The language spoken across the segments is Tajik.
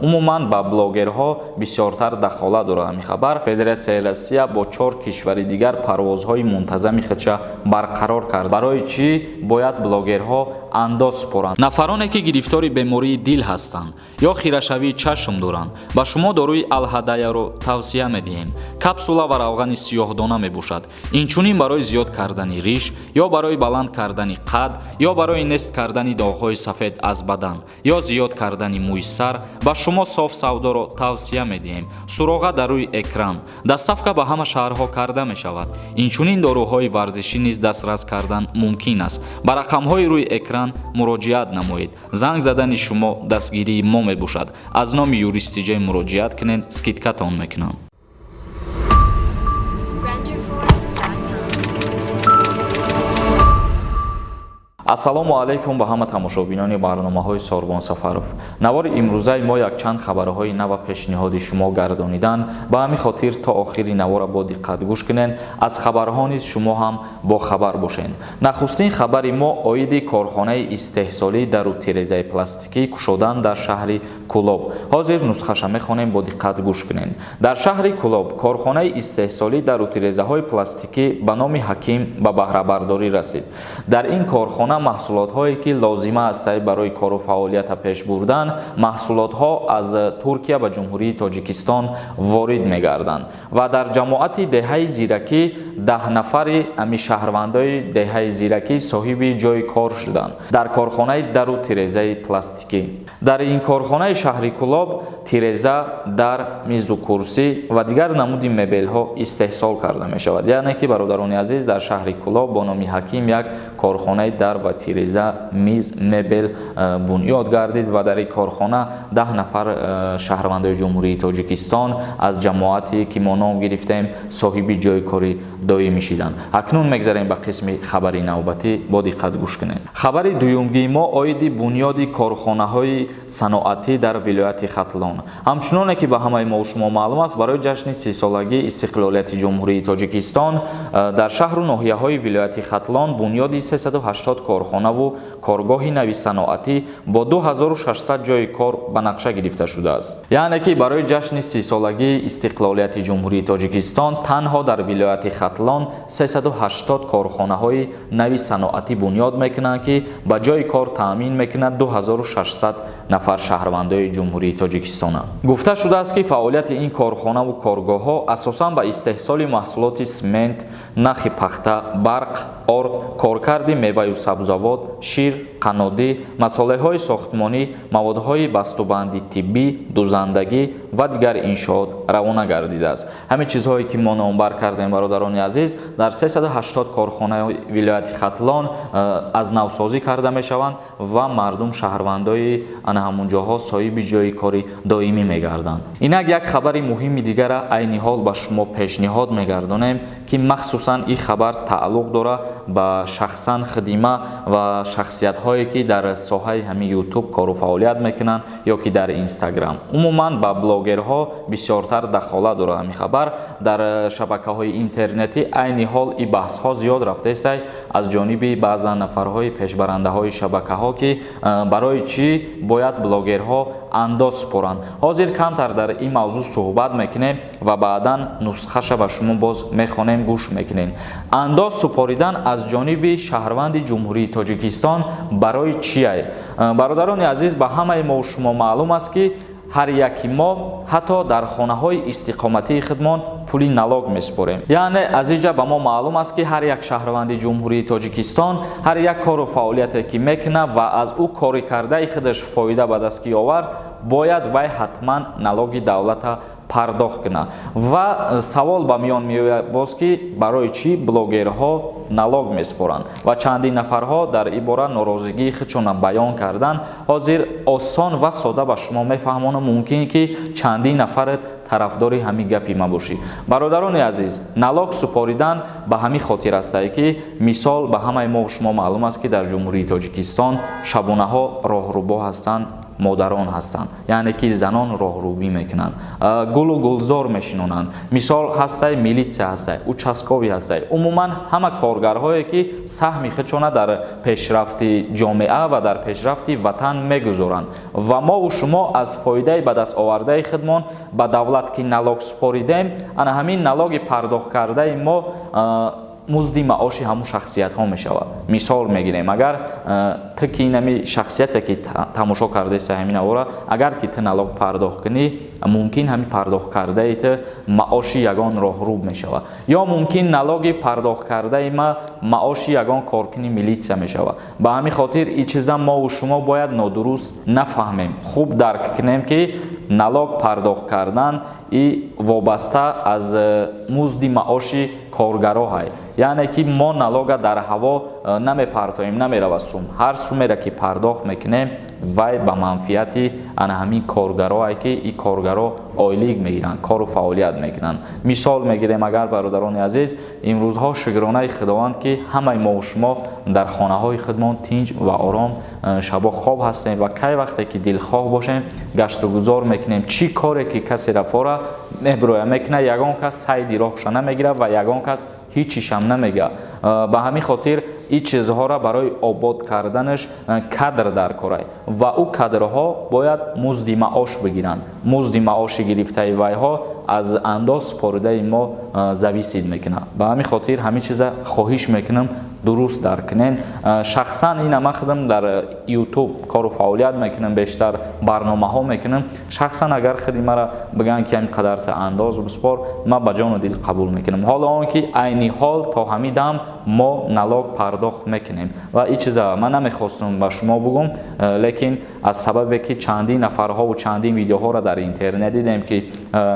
Умуман ба блогерҳо бисёртар дахолат дорад ҳамин хабар. Федератсияи Россия бо 4 кишвари дигар парвозҳои мунтазами худша барқарор кард. Барои чӣ бояд блогерҳо андоз супоранд? Нафароне ки гирифтори бемории дил ҳастанд ё хирашавии чашм доранд, ба шумо доруи Алҳадаяро тавсия медиҳем. Капсула ва равғани сиёҳдона мебошад. Инчунин барои зиёд кардани риш ё барои баланд кардани қад ё барои нест кардани доғҳои сафед аз бадан ё зиёд кардани мӯи сар ба шумо соф савдоро тавсия медиҳем. Суроға дар рӯи экран. Доставка ба ҳама шаҳрҳо карда мешавад. Инчунин доруҳои варзишӣ низ дастрас кардан мумкин аст. Ба рақамҳои рӯи экран муроҷиат намоед. Занг задани шумо дастгирии мо мебошад. Аз номи Юристиҷай муроҷиат кунед, скидкатон мекунам. Renderforest.com. Ассалому алайкум ба ҳама тамошобинони барномаҳои Сорбон Сафаров. Навори имрӯзаи мо якчанд хабарҳои нава пешниҳоди шумо гардонидан. Ба ҳамин хотир то охири навора бо диққат гӯш кунед. Аз хабарҳо низ шумо ҳам бохабар бошед. Нахустин хабари мо оиди корхонаи истеҳсолӣ дару тирезаи пластикӣ кушодан дар шаҳри Кӯлоб. Ҳозир нусхаша мехонем, бо диққат гӯш кунед. Дар шаҳри Кӯлоб корхонаи истеҳсолӣ дару тирезаҳои пластикӣ ба номи Ҳаким ба баҳрабардорӣ расид. Дар ин корхона маҳсулотҳое ки лозима астанд барои кору фаъолията пеш бурдан, маҳсулотҳо аз Туркия ба Ҷумҳурии Тоҷикистон ворид мегарданд ва дар ҷамоати деҳаи Зиракӣ 10 нафари ами шаҳрвандои деҳаи Зиракӣ соҳиби ҷойи кор шуданд дар корхонаи дару тирезаи пластикӣ. Дар ин корхонаи шаҳри Кӯлоб тиреза, дар, мизу курсӣ ва дигар намуди мебелҳо истеҳсол карда мешавад. Яъне ки, бародарони азиз, дар шаҳри Кӯлоб бо номи Ҳаким як корхонаи дар ва тиреза, миз, мебел бунёд гардид ва дар ин корхона 10 нафар шаҳрвандои Ҷумҳурии Тоҷикистон аз ҷамоате ки мо ном гирифтем соҳиби ҷойи кори доимӣ шиданд. Акнун мегзарем ба қисми хабари навбатӣ, бо диққат гӯш кунед. Хабари дуюмгии мо оиди бунёди корхонаҳои саноатӣ дар вилояти Хатлон. Ҳамчуноне ки ба ҳамаи мо шумо маълум аст, барои ҷашни 30-солагии истиқлолияти Ҷумҳурии Тоҷикистон дар шаҳру ноҳияҳои вилояти Хатлон бунёди 380 корхонаву коргоҳи нави саноатӣ бо 2600 ҷойи кор ба нақша гирифта шудааст. Яъне ки барои ҷашни 30-солагии истиқлолияти Ҷумҳурии Тоҷикистон танҳо дар вилояти Хатлон 380 корхонаҳои нави саноатӣ бунёд мекунанд, ки ба ҷойи кор таъмин мекунад 2600 нафар шаҳрвандои Ҷумҳурии Тоҷикистона. Гуфта шудааст, ки фаъолияти ин корхонаву коргоҳҳо асосан ба истеҳсоли маҳсулоти смент, нахи пахта, барқ, орд, коркарди меваю сабзавот, шир, қаннодӣ, масолеҳҳои сохтмонӣ, маводҳои бастубанди тиббӣ, дузандагӣ ва дигар иншоот равона гардидааст. Ҳамин чизҳое ки мо номбар кардем, бародарони азиз, дар 380 корхонаи вилояти Хатлон аз навсозӣ карда мешаванд ва мардум, шаҳрвандои ана ҳамун ҷоҳо соҳиби ҷойи кори доимӣ мегарданд. Инак як хабари муҳими дигара айни ҳол ба шумо пешниҳод мегардонем, ки махсусан ин хабар тааллуқ дорад ба шахсан хидима ва шахсиятҳое ки дар соҳаи ҳамин Ютуб кору фаъолият мекунанд ё ки дар Инстаграм. Умуман ба блогерҳо бисёртар дахолат дорад ҳамин хабар. Дар шабакаҳои интернетӣ айни ҳол ин баҳсҳо зиёд рафтаестай аз ҷониби баъзан нафарҳои пешбарандаҳои шабакаҳо, ки барои чӣ бояд блогерҳо андоз супоранд. Ҳозир камтар дар ин мавзӯъ суҳбат мекунем ва баъдан нусхаша ба шумо боз мехонем, гӯш мекунем. Андоз супоридан аз ҷониби шаҳрванди Ҷумҳурии Тоҷикистон барои чие? Бародарони азиз, ба ҳамаи мо шумо маълум аст, ки ҳар яки мо ҳатто дар хонаҳои истиқоматии худмон пули налог месупорем. Яъне аз инҷа ба мо маълум аст, ки ҳар як шаҳрванди Ҷумҳурии Тоҷикистон ҳар як кору фаъолияте ки мекунад ва аз ӯ кори кардаи худаш фоида ба даст ки овард, бояд вай ҳатман налоги давлата пардохт кунад. Ва савол ба миён меояд боз, ки барои чӣ блогерҳо налог месупоранд ва чандин нафарҳо дар ин бора норозигии худшонро баён карданд. Ҳозир осон ва сода ба шумо мефаҳмонам, мумкин ки чандин нафарат тарафдори ҳамин гапи ма бошӣ. Бародарони азиз, налог супоридан ба ҳамин хотир астае, ки мисол ба ҳамаи мо шумо маълум аст, ки дар Ҷумҳурии Тоҷикистон шабонаҳо роҳрубо ҳастанд. Модарон ҳастанд, яъне ки занон роҳрӯбӣ мекунанд, гулу гулзор мешинонанд. Мисол, ҳастай милитсия, ҳастай участковый, ҳастай умуман ҳама коргарҳое, ки саҳми худшона дар пешрафти ҷомеа ва дар пешрафти ватан мегузоранд. Ва мову шумо аз фоидаи ба даст овардаи худмон ба давлат ки налог супоридем, ана ҳамин налоги пардохткардаи мо музди маоши ҳамун шахсиятҳо мешавад. Мисол мегирем, агар ту ки инами шахсияте ки тамошо кардаеса ҳамин авора, агар ки ту налог пардохт кунӣ, мумкин ҳамин пардохт кардаи ту маоши ягон роҳруб мешавад, ё мумкин налоги пардохт кардаи ма маоши ягон коркуни милитсия мешавад. Ба ҳамин хотир ин чиза мову шумо бояд нодуруст нафаҳмем, хуб дарк кунем, ки налог пардохт кардан и вобаста аз музди маоши коргароҳай, яъне ки мо налога дар ҳаво намепартоем, намерава сум. Ҳар сумере ки пардохт мекунем, вай ба манфиати ана ҳамин коргароае, ки ин коргаро ойлик мегиранд, кору фаъолият мекунанд. Мисол мегирем, агар, бародарони азиз, имрӯзҳо, шукронаи Худованд, ки ҳамаи мову шумо дар хонаҳои худмон тинҷ ва ором шабо хоб ҳастем ва кай вақте ки дилхоҳ бошем, гаштугузор мекунем. Чӣ коре ки касе рафора меброя, мекунад, ягон кас сайди роҳша намегирад ва ягон кас ҳичишам намега. Ба ҳамин хотир ин чизҳоро барои обод карданаш кадр дар корай ва ӯ кадрҳо бояд музди маош бигиранд. Музди маоши гирифтаи вайҳо аз андоз супоридаи мо зависит мекунад. Ба ҳамин хотир ҳамин чиза хоҳиш мекунам, дуруст дарк кунен. Шахсан ина ман худам дар Ютуб кору фаъолият мекунам, бештар барномаҳо мекунам. Шахсан агар худи мара бигӯянд, ки ҳамин қадар та андоз биспор, ман ба ҷону дил қабул мекунам, ҳоло он ки айни ҳол то ҳамин дам мо налог пардохт мекунем. Ва ин чиза ман намехостум ба шумо бугум, лекин аз сабабе ки чандин нафарҳову чандин видеоҳоро дар интернет дидем, ки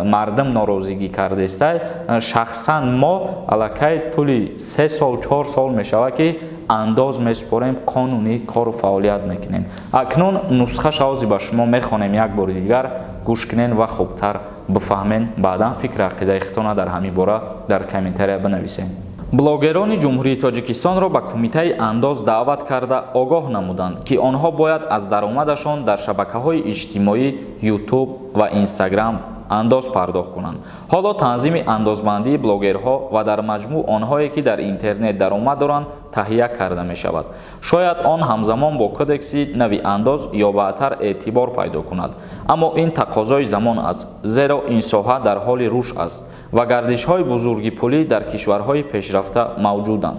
мардум норозигӣ кардестай, шахсан мо аллакай тӯли 3 сол, 4 сол мешавад, ки андоз месупорем, қонунӣ кору фаъолият мекунем. Акнун нусхаша ҳозир ба шумо мехонем, як бори дигар гӯш кунен ва хубтар бифаҳмен. Баъдан фикри ақидаи худтона дар ҳамин бора дар комментария бинависем. Блогерони Ҷумҳурии Тоҷикистонро ба Кумитаи андоз даъват карда, огоҳ намуданд, ки онҳо бояд аз даромадашон дар шабакаҳои иҷтимоӣ, Ютуб ва Инстаграм андоз пардохт кунанд. Ҳоло танзими андозбандии блогерҳо ва дар маҷмӯъ онҳое, ки дар интернет даромад доранд, таҳия карда мешавад. Шояд он ҳамзамон бо кодекси нави андоз ё баъдтар эътибор пайдо кунад, аммо ин тақозои замон аст, зеро ин соҳа дар ҳоли рушд аст ва гардишҳои бузурги пулӣ дар кишварҳои пешрафта мавҷуданд,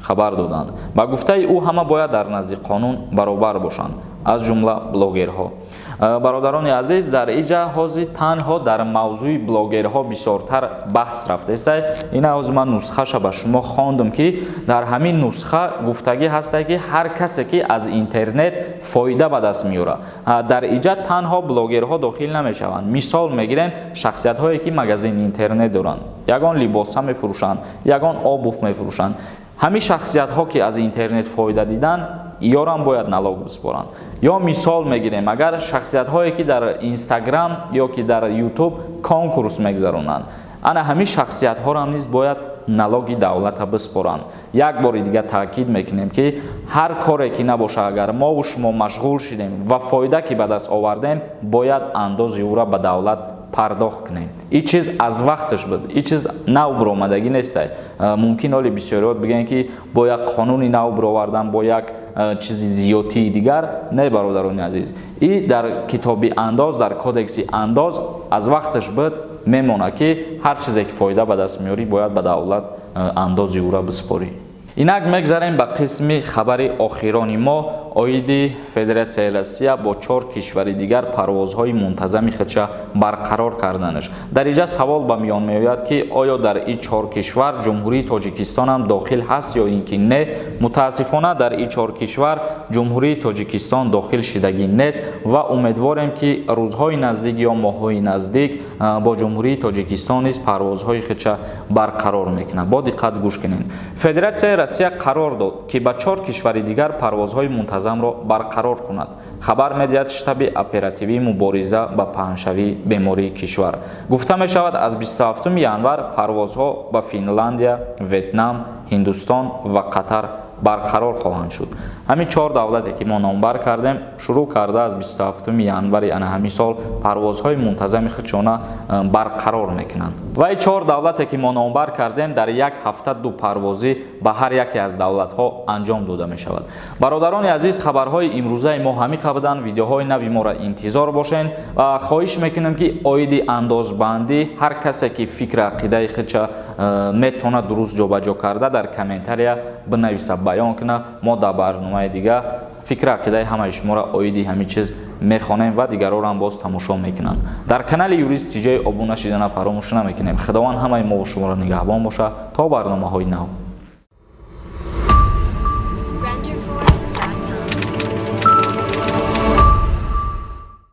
хабар доданд. Ба гуфтаи ӯ, ҳама бояд дар назди қонун баробар бошанд, аз ҷумла блогерҳо. Бародарони азиз, дар иҷа ҳозир танҳо дар мавзӯи блогерҳо бисёртар баҳс рафтаеста. Ина ҳозир ман нусхаша ба шумо хондум, ки дар ҳамин нусха гуфтагӣ ҳасте, ки ҳар касе ки аз интернет фоида ба даст меорад. Дар иҷа танҳо блогерҳо дохил намешаванд. Мисол мегирем, шахсиятҳое ки магазини интернет доранд, ягон либоса мефурӯшанд, ягон обувь мефурӯшанд, ҳамин шахсиятҳо ки аз интернет фоида диданд, ёрам бояд налог биспоранд. Ё мисол мегирем, агар шахсиятҳое ки дар Инстаграм ё ки дар Ютуб конкурс мегузаронанд, ана ҳамин шахсиятҳорам низ бояд налоги давлата биспоранд. Як бори дигар таъкид мекунем, ки ҳар коре ки набошад, агар мову шумо машғул шидем ва фоида ки ба даст овардем, бояд андози ӯра ба давлат пардохт кунем. Ин чиз аз вақташ буд, ин чиз нав биромадагӣ нестай. Мумкин оли бисёриёт бигӯянд, ки бо як қонуни нав бировардан, бо як чизи зиёдтии дигар. Не, бародарони азиз, и дар китоби андоз, дар кодекси андоз аз вақташ буд, мемонад, ки ҳар чизе ки фоида ба даст меорӣ, бояд ба давлат андози ӯра биспорӣ. Инак мегзарем ба қисми хабари охирони мо оиди Федератсияи Россия бо чор кишвари дигар парвозҳои мунтазами худша барқарор карданаш. Дар инҷа савол ба миён меояд, ки оё дар ин чор кишвар Ҷумҳурии Тоҷикистонам дохил ҳаст ё ин ки не. Мутаассифона, дар ин чор кишвар Ҷумҳурии Тоҷикистон дохил шидагӣ нест ва умедворем, ки рӯзҳои наздик ё моҳҳои наздик бо Ҷумҳурии Тоҷикистон низ парвозҳои худша барқарор мекунад. Бо диққат гӯш кунед. Федератсияи Россия қарор дод, ки ба чор кишвари дигар парвозҳои мунтазамро барқарор кунад, хабар медиҳад штаби оперативии мубориза ба паҳншавии бемории кишвар. Гуфта мешавад, аз 27 январ парвозҳо ба Финландия, Ветнам, Ҳиндустон ва Қатар барқарор хоҳанд шуд. Ҳамин чор давлате, ки мо номбар кардем, шурӯъ карда аз 27 январи ана ҳамин сол парвозҳои мунтазами худшона барқарор мекунанд. Ва ин чор давлате, ки мо номбар кардем, дар як ҳафта ду парвозӣ ба ҳар яке аз давлатҳо анҷом дода мешавад. Бародарони азиз, хабарҳои имрӯзаи мо ҳамин қабуданд. Видеоҳои нави моро интизор бошед ва хоҳиш мекунем, ки оиди андозбандӣ ҳар касе, ки фикр ақидаи худша метавонад дуруст ҷобаҷо карда, дар комментария бинависа, баён куна. Мо дар барномаи дига фикр ақидаи ҳамаи шуморо оиди ҳамин чиз мехонем ва дигарро ҳам боз тамошо мекунанд. Дар канали Юрист Тиҷои обуна шидана фаромӯш намекунем. Худованд ҳамаи мову шуморо нигаҳбон боша. То барномаҳои нав.